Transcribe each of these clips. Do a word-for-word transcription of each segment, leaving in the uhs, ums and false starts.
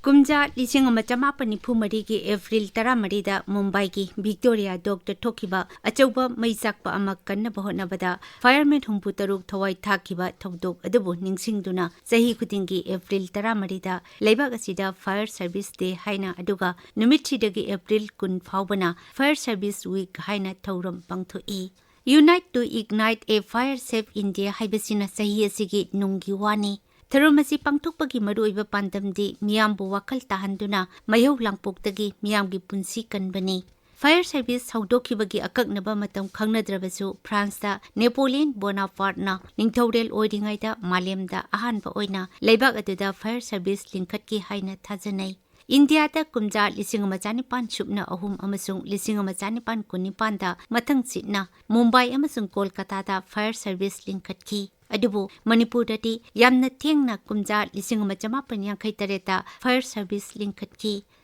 ꯀꯨꯝꯖꯥ ꯂꯤꯁꯤꯡ ꯑꯃ ꯆꯃꯥꯄꯟ ꯅꯤꯐꯨ ꯃꯔꯤꯒꯤ ꯑꯦꯄ꯭ꯔꯤꯜ ꯇꯔꯥꯃꯔꯤꯗ ꯃꯨꯝꯕꯥꯏꯒꯤ ꯚꯤꯛꯇꯣꯔꯤꯌꯥ ꯗꯣꯛꯇ ꯊꯣꯛꯈꯤꯕ ꯑꯆꯧꯕ ꯃꯩ ꯆꯥꯛꯄ ꯑꯃ ꯀꯟꯅꯕ ꯍꯣꯠꯅꯕꯗ firemen ꯍꯨꯝꯐꯨ ꯇꯔꯨꯛ ꯊꯋꯥꯏ ꯊꯥꯛꯈꯤꯕ ꯊꯧꯗꯣꯛ ꯑꯗꯨꯕꯨ ꯅꯤꯡꯁꯤꯡꯗꯨꯅ ꯆꯍꯤ ꯈꯨꯗꯤꯡꯒꯤ ꯑꯦꯄ꯭ꯔꯤꯜ ꯇꯔꯥꯃꯔꯤꯗ ꯂꯩꯕꯥꯛ ꯑꯁꯤꯗ Fire Service Day ꯍꯥꯏꯅ ꯑꯗꯨꯒ ꯅꯨꯃꯤꯠꯁꯤꯗꯒꯤ ꯑꯦꯄ꯭ꯔꯤꯜ ꯀꯨꯟ ꯐꯥꯎꯕꯅ Fire Service Week ꯍꯥꯏꯅ ꯊꯧꯔꯝ ꯄꯥꯡꯊꯣꯛꯏ꯫ Unite to Ignite a Fire Save India ꯍꯥꯏꯕꯁꯤꯅ ꯆꯍꯤ ꯑꯁꯤꯒꯤ ꯅꯨꯡꯒꯤ ꯋꯥꯅꯤ꯫ ꯊꯧꯔꯝ ꯑꯁꯤ ꯄꯥꯡꯊꯣꯛꯄꯒꯤ ꯃꯔꯨꯑꯣꯏꯕ ꯄꯥꯟꯗꯝꯗꯤ ꯃꯤꯌꯥꯝꯕꯨ ꯋꯥꯈꯜ ꯇꯥꯍꯟꯗꯨꯅ ꯃꯩꯍꯧ ꯂꯥꯡꯄꯣꯛꯇꯒꯤ ꯃꯤꯌꯥꯝꯒꯤ ꯄꯨꯟꯁꯤ ꯀꯟꯕꯅꯤ꯫ Fire Service ꯍꯧꯗꯣꯛꯈꯤꯕꯒꯤ ꯑꯀꯛꯅꯕ ꯃꯇꯝ ꯈꯪꯅꯗ꯭ꯔꯕꯁꯨ, ꯐ꯭ꯔꯥꯟꯁꯇ ꯅꯦꯄꯣꯂꯤꯌꯟ ꯕꯣꯅꯥꯄꯥꯔꯠꯅ ꯅꯤꯡꯊꯧꯔꯦꯜ ꯑꯣꯏꯔꯤꯉꯩꯗ ꯃꯥꯂꯦꯝꯗ ꯑꯍꯥꯟꯕ ꯑꯣꯏꯅ ꯂꯩꯕꯥꯛ ꯑꯗꯨꯗ Fire Service ꯂꯤꯡꯈꯠꯈꯤ ꯍꯥꯏꯅ ꯊꯥꯖꯅꯩ꯫ ꯏꯟꯗꯤꯌꯥꯗ ꯀꯨꯝꯖꯥ ꯂꯤꯁꯤꯡ ꯑꯃ ꯆꯥꯅꯤꯄꯥꯟ ꯁꯨꯞꯅ ꯑꯍꯨꯝ ꯑꯃꯁꯨꯡ ꯂꯤꯁꯤꯡ ꯑꯃ ꯆꯥꯅꯤꯄꯥꯟ ꯀꯨꯟꯅꯤꯄꯥꯟꯗ ꯃꯊꯪ ꯁꯤꯠꯅ ꯃꯨꯝꯕꯥꯏ ꯑꯃꯁꯨꯡ ꯀꯣꯜꯀꯥꯇꯥꯗ Fire Service ꯂꯤꯡꯈꯠꯈꯤ꯫ ꯑꯗꯨꯕꯨ ꯃꯅꯤꯄꯨꯔꯗꯗꯤ ꯌꯥꯝꯅ ꯊꯦꯡꯅ ꯀꯨꯝꯖꯥ ꯂꯤꯁꯤꯡ ꯑꯃ ꯆꯃꯥꯄꯟ ꯌꯥꯡꯈꯩ ꯇꯔꯦꯠꯇ Fire Service ꯂꯤꯡꯈꯠꯈꯤ꯫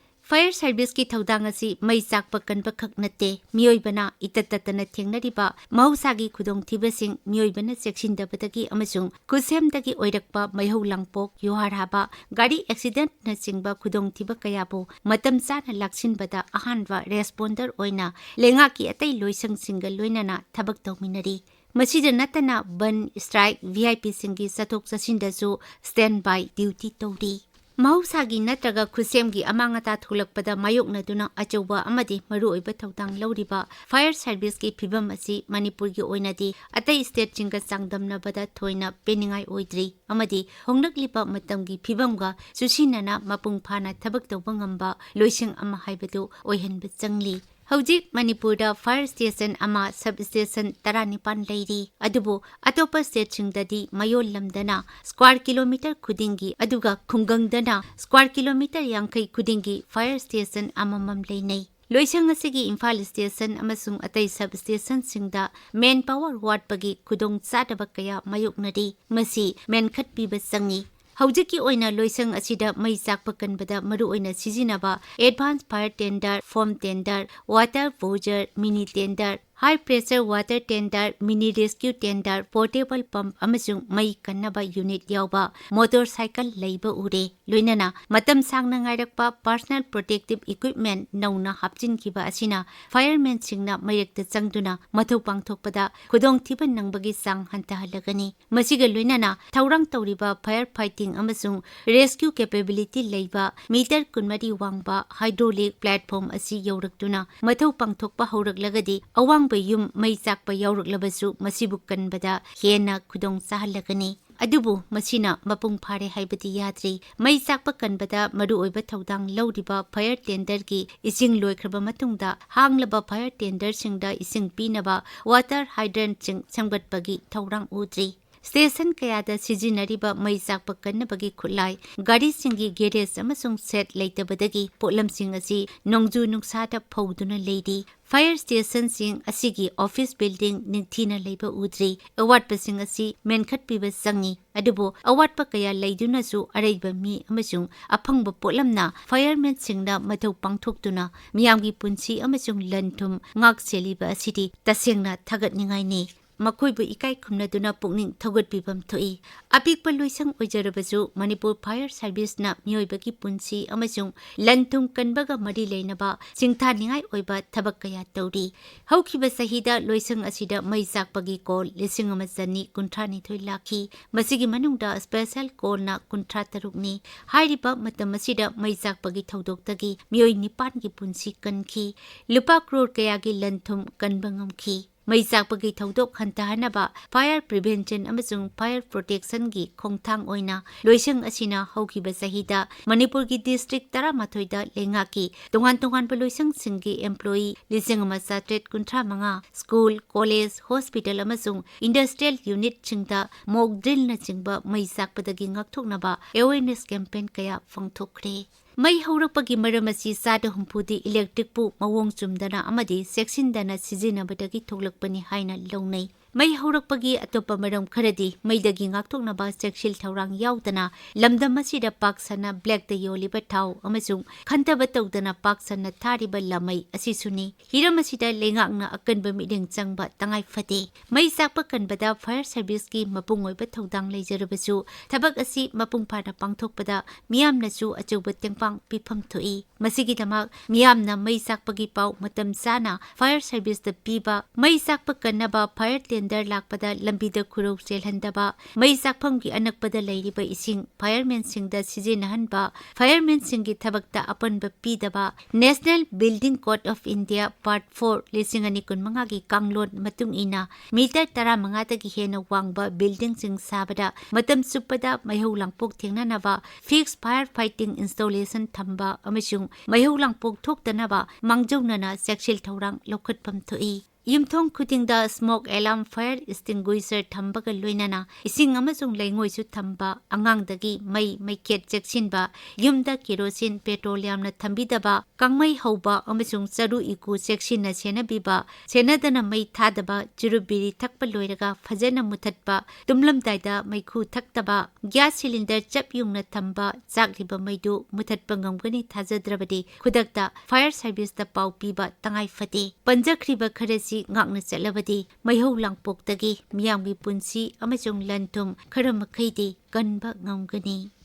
Fire Serviceꯀꯤ ꯊꯧꯗꯥꯡ ꯑꯁꯤ ꯃꯩ ꯆꯥꯛꯄ ꯀꯟꯕꯈꯛ ꯅꯠꯇꯦ, ꯃꯤꯑꯣꯏꯕꯅ ꯏꯇꯠ ꯇꯠꯇꯅ ꯊꯦꯡꯅꯔꯤꯕ ꯃꯍꯧꯁꯥꯒꯤ ꯈꯨꯗꯣꯡꯊꯤꯕꯁꯤꯡ, ꯃꯤꯑꯣꯏꯕꯅ ꯆꯦꯛꯁꯤꯟꯗꯕꯗꯒꯤ ꯑꯃꯁꯨꯡ ꯈꯨꯠꯁꯦꯝꯗꯒꯤ ꯑꯣꯏꯔꯛꯄ ꯃꯩꯍꯧ ꯂꯥꯡꯄꯣꯛ, ꯌꯨꯍꯥꯔ ꯍꯥꯕ, ꯒꯥꯔꯤ ꯑꯦꯛꯁꯤꯗꯦꯟꯠꯅꯆꯤꯡꯕ ꯈꯨꯗꯣꯡꯊꯤꯕ ꯀꯌꯥꯕꯨ ꯃꯇꯝ ꯆꯥꯅ ꯂꯥꯛꯁꯤꯟꯕꯗ ꯑꯍꯥꯟꯕ ꯔꯦꯁꯄꯣꯟꯗꯔ ꯑꯣꯏꯅ ꯂꯩꯉꯥꯛꯀꯤ ꯑꯇꯩ ꯂꯣꯏꯁꯪꯁꯤꯡꯒ ꯂꯣꯏꯅꯅ ꯊꯕꯛ ꯇꯧꯃꯤꯟꯅꯔꯤ꯫ ꯃꯁꯤꯗ ꯅꯠꯇꯅ ꯕꯟ, ꯁ꯭ꯇ꯭ꯔꯥꯏꯛ, ꯚꯤ ꯑꯥꯏ ꯄꯤꯁꯤꯡꯒꯤ ꯆꯠꯊꯣꯛ ꯆꯠꯁꯤꯟꯗꯁꯨ ꯁ꯭ꯇꯦꯟ ꯕꯥꯏ ꯗ꯭ꯌꯨꯇꯤ ꯇꯧꯔꯤ꯫ ꯃꯍꯧꯁꯥꯒꯤ ꯅꯠꯇ꯭ꯔꯒ ꯈꯨꯠꯁꯦꯝꯒꯤ ꯑꯃꯥꯡ ꯑꯇꯥ ꯊꯣꯛꯂꯛꯄꯗ ꯃꯥꯌꯣꯛꯅꯗꯨꯅ ꯑꯆꯧꯕ ꯑꯃꯗꯤ ꯃꯔꯨꯑꯣꯏꯕ ꯊꯧꯗꯥꯡ ꯂꯧꯔꯤꯕ Fire Serviceꯀꯤ ꯐꯤꯚꯝ ꯑꯁꯤ ꯃꯅꯤꯄꯨꯔꯒꯤ ꯑꯣꯏꯅꯗꯤ ꯑꯇꯩ ꯁ꯭ꯇꯦꯠꯁꯤꯡꯒ ꯆꯥꯡꯗꯝꯅꯕꯗ ꯊꯣꯏꯅ ꯄꯦꯟꯅꯤꯡꯉꯥꯏ ꯑꯣꯏꯗ꯭ꯔꯤ ꯑꯃꯗꯤ ꯍꯣꯡꯂꯛꯂꯤꯕ ꯃꯇꯝꯒꯤ ꯐꯤꯚꯝꯒ ꯆꯨꯁꯤꯟꯅꯅ ꯃꯄꯨꯡ ꯐꯥꯅ ꯊꯕꯛ ꯇꯧꯕ ꯉꯝꯕ ꯂꯣꯏꯁꯪ ꯑꯃ ꯍꯥꯏꯕꯗꯨ ꯑꯣꯏꯍꯟꯕ ꯆꯪꯂꯤ꯫ ꯍꯧꯖꯤꯛ ꯃꯅꯤꯄꯨꯔꯗ Fire Station ꯑꯃ, Sub Station ꯇꯔꯥꯅꯤꯄꯥꯟ ꯂꯩꯔꯤ꯫ ꯑꯗꯨꯕꯨ ꯑꯇꯣꯞꯄ ꯁ꯭ꯇꯦꯠꯁꯤꯡꯗꯗꯤ ꯃꯌꯣꯜ ꯂꯝꯗꯅ square kilometre ꯈꯨꯗꯤꯡꯒꯤ, ꯑꯗꯨꯒ ꯈꯨꯡꯒꯪꯗꯅ square kilometre ꯌꯥꯡꯈꯩ ꯈꯨꯗꯤꯡꯒꯤ Fire Station ꯑꯃꯃꯝ ꯂꯩꯅꯩ꯫ ꯂꯣꯏꯁꯪ ꯑꯁꯤꯒꯤ ꯏꯝꯐꯥꯜ ꯁ꯭ꯇꯦꯁꯟ ꯑꯃꯁꯨꯡ ꯑꯇꯩ ꯁꯕ ꯁ꯭ꯇꯦꯁꯟꯁꯤꯡꯗ manpower ꯋꯥꯠꯄꯒꯤ ꯈꯨꯗꯣꯡꯆꯥꯗꯕ ꯀꯌꯥ ꯃꯥꯌꯣꯛꯅꯔꯤ꯫ ꯃꯁꯤ ꯃꯦꯟꯈꯠꯄꯤꯕ ꯆꯪꯏ꯫ ꯍꯧꯖꯤꯛꯀꯤ ꯑꯣꯏꯅ ꯂꯣꯏꯁꯪ ꯑꯁꯤꯗ ꯃꯩ ꯆꯥꯛꯄ ꯀꯟꯕꯗ ꯃꯔꯨꯑꯣꯏꯅ ꯁꯤꯖꯤꯟꯅꯕ advance fire tender, foam tender, water bowser, mini tender, high pressure water tanker, mini rescue tanker, portable pump ꯑꯃꯁꯨꯡ ꯃꯩ ꯀꯟꯅꯕ unit ꯌꯥꯎꯕ motorcycle ꯂꯩꯕ ꯎꯔꯦ꯫ ꯂꯣꯏꯅꯅ ꯃꯇꯝ ꯁꯥꯡꯅ ꯉꯥꯏꯔꯛꯄ personal protective equipment ꯅꯧꯅ ꯍꯥꯞꯆꯤꯟꯈꯤꯕ ꯑꯁꯤꯅ firemenꯁꯤꯡꯅ ꯃꯩꯔꯛꯇ ꯆꯪꯗꯨꯅ ꯃꯊꯧ ꯄꯥꯡꯊꯣꯛꯄꯗ ꯈꯨꯗꯣꯡꯊꯤꯕ ꯅꯪꯕꯒꯤ ꯆꯥꯡ ꯍꯟꯊꯍꯜꯂꯒꯅꯤ꯫ ꯃꯁꯤꯒ ꯂꯣꯏꯅꯅ ꯊꯧꯔꯥꯡ ꯇꯧꯔꯤꯕ fire fighting ꯑꯃꯁꯨꯡ rescue capability ꯂꯩꯕ meter ꯀꯨꯟꯃꯔꯤ ꯋꯥꯡꯕ hydraulic platform ꯑꯁꯤ ꯌꯧꯔꯛꯇꯨꯅ ꯃꯊꯧ ꯄꯥꯡꯊꯣꯛꯄ ꯍꯧꯔꯛꯂꯒꯗꯤ ꯑꯋꯥꯡꯕ ꯌꯨꯝ ꯃꯩ ꯆꯥꯛꯄ ꯌꯥꯎꯔꯛꯂꯕꯁꯨ ꯃꯁꯤꯕꯨ ꯀꯟꯕꯗ ꯍꯦꯟꯅ ꯈꯨꯗꯣꯡ ꯆꯥꯍꯜꯂꯒꯅꯤ꯫ ꯑꯗꯨꯕꯨ ꯃꯁꯤꯅ ꯃꯄꯨꯡ ꯐꯥꯔꯦ ꯍꯥꯏꯕꯗꯤ ꯌꯥꯗ꯭ꯔꯤ꯫ ꯃꯩ ꯆꯥꯛꯄ ꯀꯟꯕꯗ ꯃꯔꯨꯑꯣꯏꯕ ꯊꯧꯗꯥꯡ ꯂꯧꯔꯤꯕ fire tenderꯒꯤ ꯏꯁꯤꯡ ꯂꯣꯏꯈ꯭ꯔꯕ ꯃꯇꯨꯡꯗ ꯍꯥꯡꯂꯕ fire tenderꯁꯤꯡꯗ ꯏꯁꯤꯡ ꯄꯤꯅꯕ water hydrantꯁꯤꯡ ꯁꯦꯝꯒꯠꯄꯒꯤ ꯊꯧꯔꯥꯡ ꯎꯗ꯭ꯔꯤ꯫ Station ꯀꯌꯥꯗ ꯁꯤꯖꯤꯟꯅꯔꯤꯕ ꯃꯩ ꯆꯥꯛꯄ ꯀꯟꯅꯕꯒꯤ ꯈꯨꯠꯂꯥꯏ, ꯒꯥꯔꯤꯁꯤꯡꯒꯤ garage ꯑꯃꯁꯨꯡ shed ꯂꯩꯇꯕꯗꯒꯤ ꯄꯣꯠꯂꯝꯁꯤꯡ ꯑꯁꯤ ꯅꯣꯡꯖꯨ ꯅꯨꯡꯁꯥꯗ ꯐꯧꯗꯨꯅ ꯂꯩꯔꯤ꯫ Fire stationꯁꯤꯡ ꯑꯁꯤꯒꯤ office building ꯅꯤꯡꯊꯤꯅ ꯂꯩꯕ ꯎꯗ꯭ꯔꯤ꯫ ꯑꯋꯥꯠꯄꯁꯤꯡ ꯑꯁꯤ ꯃꯦꯟꯈꯠꯄꯤꯕ ꯆꯪꯏ, ꯑꯗꯨꯕꯨ ꯑꯋꯥꯠꯄ ꯀꯌꯥ ꯂꯩꯗꯨꯅꯁꯨ ꯑꯔꯩꯕ ꯃꯤ ꯑꯃꯁꯨꯡ ꯑꯐꯪꯕ ꯄꯣꯠꯂꯝꯅ firemenꯁꯤꯡꯅ ꯃꯊꯧ ꯄꯥꯡꯊꯣꯛꯇꯨꯅ ꯃꯤꯌꯥꯝꯒꯤ ꯄꯨꯟꯁꯤ ꯑꯃꯁꯨꯡ ꯂꯟ-ꯊꯨꯝ ꯉꯥꯛ ꯁꯦꯜꯂꯤꯕ ꯑꯁꯤꯗꯤ ꯇꯁꯦꯡꯅ ꯊꯥꯒꯠꯅꯤꯡꯉꯥꯏꯅꯤ꯫ ꯃꯈꯣꯏꯕꯨ ꯏꯀꯥꯏ ꯈꯨꯝꯅꯗꯨꯅ ꯄꯨꯛꯅꯤꯡ ꯊꯧꯒꯠꯄꯤꯐꯝ ꯊꯣꯛꯏ꯫ ꯑꯄꯤꯛꯄ ꯂꯣꯏꯁꯪ ꯑꯣꯏꯖꯔꯕꯁꯨ, ꯃꯅꯤꯄꯨꯔ Fire Serviceꯅ ꯃꯤꯑꯣꯏꯕꯒꯤ ꯄꯨꯟꯁꯤ ꯑꯃꯁꯨꯡ ꯂꯟ-ꯊꯨꯝ ꯀꯟꯕꯒ ꯃꯔꯤ ꯂꯩꯅꯕ ꯁꯤꯡꯊꯥꯅꯤꯡꯉꯥꯏ ꯑꯣꯏꯕ ꯊꯕꯛ ꯀꯌꯥ ꯇꯧꯔꯤ꯫ ꯍꯧꯈꯤꯕ ꯆꯍꯤꯗ ꯂꯣꯏꯁꯪ ꯑꯁꯤꯗ ꯃꯩ ꯆꯥꯛꯄꯒꯤ call ꯂꯤꯁꯤꯡ ꯑꯃ ꯆꯅꯤ ꯀꯨꯟꯊ꯭ꯔꯥ ꯅꯤꯊꯣꯏ ꯂꯥꯛꯈꯤ꯫ ꯃꯁꯤꯒꯤ ꯃꯅꯨꯡꯗ special callꯅ ꯀꯨꯟꯊ꯭ꯔꯥ ꯇꯔꯨꯛꯅꯤ꯫ ꯍꯥꯏꯔꯤꯕ ꯃꯇꯝ ꯑꯁꯤꯗ ꯃꯩ ꯆꯥꯛꯄꯒꯤ ꯊꯧꯗꯣꯛꯇꯒꯤ ꯃꯤꯑꯣꯏ ꯅꯤꯄꯥꯟꯒꯤ ꯄꯨꯟꯁꯤ ꯀꯟꯈꯤ꯫ ꯂꯨꯄꯥ ꯀ꯭ꯔꯣꯔ ꯀꯌꯥꯒꯤ ꯂꯟ-ꯊꯨꯝ ꯀꯟꯕ ꯉꯝꯈꯤ꯫ ꯃꯩ ꯆꯥꯛꯄꯒꯤ ꯊꯧꯗꯣꯛ ꯍꯟꯊꯍꯟꯅꯕ fire prevention ꯑꯃꯁꯨꯡ fire protectionꯒꯤ ꯈꯣꯡꯊꯥꯡ ꯑꯣꯏꯅ ꯂꯣꯏꯁꯪ ꯑꯁꯤꯅ ꯍꯧꯈꯤꯕ ꯆꯍꯤꯗ ꯃꯅꯤꯄꯨꯔꯒꯤ district ꯇꯔꯥꯃꯥꯊꯣꯏꯗ ꯂꯩꯉꯥꯛꯀꯤ ꯇꯣꯉꯥꯟ ꯇꯣꯉꯥꯟꯕ ꯂꯣꯏꯁꯪꯁꯤꯡꯒꯤ employee ꯂꯤꯁꯤꯡ ꯑꯃ ꯆꯥꯇ꯭ꯔꯦꯠ ꯀꯨꯟꯊ꯭ꯔꯥ ꯃꯉꯥ, school, college, hospital ꯑꯃꯁꯨꯡ industrial unitꯁꯤꯡꯗ mock drillꯅꯆꯤꯡꯕ ꯃꯩ ꯆꯥꯛꯄꯗꯒꯤ ꯉꯥꯛꯊꯣꯛꯅꯕ awareness campaign ꯀꯌꯥ ꯄꯥꯡꯊꯣꯛꯈ꯭ꯔꯦ꯫ ꯃꯩ ꯍꯧꯔꯛꯄꯒꯤ ꯃꯔꯝ ꯑꯁꯤ ꯆꯥꯗ ꯍꯨꯝꯐꯨꯗꯤ electricꯄꯨ ꯃꯑꯣꯡ ꯆꯨꯝꯗꯅ ꯑꯃꯗꯤ ꯆꯦꯛꯁꯤꯟꯗꯅ ꯁꯤꯖꯤꯟꯅꯕꯗꯒꯤ ꯊꯣꯛꯂꯛꯄꯅꯤ ꯍꯥꯏꯅ ꯂꯧꯅꯩ꯫ ꯃꯩ ꯍꯧꯔꯛꯄꯒꯤ ꯑꯇꯣꯞꯄ ꯃꯔꯝ ꯈꯔꯗꯤ ꯃꯩꯗꯒꯤ ꯉꯥꯛꯊꯣꯛꯅꯕ ꯆꯦꯛꯁꯤꯜ ꯊꯧꯔꯥꯡ ꯌꯥꯎꯗꯅ ꯂꯝꯗꯝ ꯑꯁꯤꯗ ꯄꯥꯛ ꯁꯟꯅ blackꯇ ꯌꯣꯜꯂꯤꯕ ꯊꯥꯎ ꯑꯃꯁꯨꯡ ꯈꯟꯊꯕ ꯇꯧꯗꯅ ꯄꯥꯛ ꯁꯟꯅ ꯊꯥꯔꯤꯕ ꯂꯃꯩ ꯑꯁꯤꯁꯨꯅꯤ꯫ ꯍꯤꯔꯝ ꯑꯁꯤꯗ ꯂꯩꯉꯥꯛꯅ ꯑꯀꯟꯕ ꯃꯤꯠꯌꯦꯡ ꯆꯪꯕ ꯇꯉꯥꯏ ꯐꯗꯦ꯫ ꯃꯩ ꯆꯥꯛꯄ ꯀꯟꯕꯗ fire serviceꯀꯤ ꯃꯄꯨꯡ ꯑꯣꯏꯕ ꯊꯧꯗꯥꯡ ꯂꯩꯖꯔꯕꯁꯨ, ꯊꯕꯛ ꯑꯁꯤ ꯃꯄꯨꯡ ꯐꯥꯅ ꯄꯥꯡꯊꯣꯛꯄꯗ ꯃꯤꯌꯥꯝꯅꯁꯨ ꯑꯆꯧꯕ ꯇꯦꯡꯄꯥꯡ ꯄꯤꯐꯝ ꯊꯣꯛꯏ꯫ ꯃꯁꯤꯒꯤꯗꯃꯛ ꯃꯤꯌꯥꯝꯅ ꯃꯩ ꯆꯥꯛꯄꯒꯤ ꯄꯥꯎ ꯃꯇꯝ ꯆꯥꯅ fire serviceꯇ ꯄꯤꯕ, ꯃꯩ ꯆꯥꯛꯄ ꯀꯟꯅꯕ fire tender ꯂꯥꯛꯄꯗ ꯂꯝꯕꯤꯗ ꯈꯨꯔꯧ ꯆꯦꯜꯍꯟꯗꯕ, ꯃꯩ ꯆꯥꯛꯐꯝꯒꯤ ꯑꯅꯛꯄꯗ ꯂꯩꯔꯤꯕ ꯏꯁꯤꯡ firemanꯁꯤꯡꯗ ꯁꯤꯖꯤꯟꯅꯍꯟꯕ, firemanꯁꯤꯡꯒꯤ ꯊꯕꯛꯇ ꯑꯄꯟꯕ ꯄꯤꯗꯕ, National Building Code of India Part four ꯂꯤꯁꯤꯡ ꯑꯅꯤ ꯀꯨꯟꯃꯉꯥꯒꯤ ꯀꯥꯡꯂꯣꯟ ꯃꯇꯨꯡ ꯏꯟꯅ meter ꯇꯔꯥꯃꯉꯥꯗꯒꯤ ꯍꯦꯟꯅ ꯋꯥꯡꯕ buildingꯁꯤꯡ ꯁꯥꯕꯗ ꯃꯇꯝ ꯆꯨꯞꯄꯗ ꯃꯩꯍꯧ ꯂꯥꯡꯄꯣꯛ ꯊꯦꯡꯅꯅꯕ fixed fire fighting installation ꯊꯝꯕ ꯑꯃꯁꯨꯡ ꯃꯩꯍꯧ ꯂꯥꯡꯄꯣꯛ ꯊꯣꯛꯇꯅꯕ ꯃꯥꯡꯖꯧꯅꯅ ꯆꯦꯛꯁꯤꯜ ꯊꯧꯔꯥꯡ ꯂꯧꯈꯠꯐꯝ ꯊꯣꯛꯏ꯫ ꯌꯨꯝꯊꯣꯡ ꯈꯨꯗꯤꯡꯗ smoke alarm fire extinguisher ꯊꯝꯕꯒ ꯂꯣꯏꯅꯅ ꯏꯁꯤꯡ ꯑꯃꯁꯨꯡ ꯂꯩꯉꯣꯏꯁꯨ ꯊꯝꯕ, ꯑꯉꯥꯡꯗꯒꯤ ꯃꯩ ꯃꯩꯈꯦꯠ ꯆꯦꯛꯁꯤꯟꯕ, ꯌꯨꯝꯗ ꯀꯦꯔꯣꯁꯤꯟ, petrol ꯌꯥꯝꯅ ꯊꯝꯕꯤꯗꯕ, ꯀꯥꯡꯃꯩ ꯍꯧꯕ ꯑꯃꯁꯨꯡ ꯆꯔꯨ ꯏꯀꯨ ꯆꯦꯛꯁꯤꯟꯅ ꯁꯦꯟꯅꯕꯤꯕ, ꯁꯦꯟꯅꯗꯅ ꯃꯩ ꯊꯥꯗꯕ, ꯆꯨꯔꯨꯞ ꯕꯤꯔꯤ ꯊꯛꯄ ꯂꯣꯏꯔꯒ ꯐꯖꯅ ꯃꯨꯊꯠꯄ, ꯇꯨꯝꯂꯝꯗꯥꯏꯗ ꯃꯩꯈꯨ ꯊꯛꯇꯕ, gas cylinder ꯆꯞ ꯌꯨꯡꯅ ꯊꯝꯕ, ꯆꯥꯛꯂꯤꯕ ꯃꯩꯗꯨ ꯃꯨꯊꯠꯄ ꯉꯝꯒꯅꯤ ꯊꯥꯖꯗ꯭ꯔꯕꯗꯤ ꯈꯨꯗꯛꯇ fire serviceꯇ ꯄꯥꯎ ꯄꯤꯕ ꯇꯉꯥꯏ ꯐꯗꯦ꯫ ꯄꯟꯖꯈ꯭ꯔꯤꯕ ꯈꯔꯁꯤ ꯉꯥꯛꯅ ꯆꯠꯂꯕꯗꯤ ꯃꯩꯍꯧ ꯂꯥꯡꯄꯣꯛꯇꯒꯤ ꯃꯤꯌꯥꯝꯒꯤ ꯄꯨꯟꯁꯤ ꯑꯃꯁꯨꯡ ꯂꯟ ꯊꯨꯝ ꯈꯔ ꯃꯈꯩꯗꯤ ꯀꯟꯕ ꯉꯝꯒꯅꯤ꯫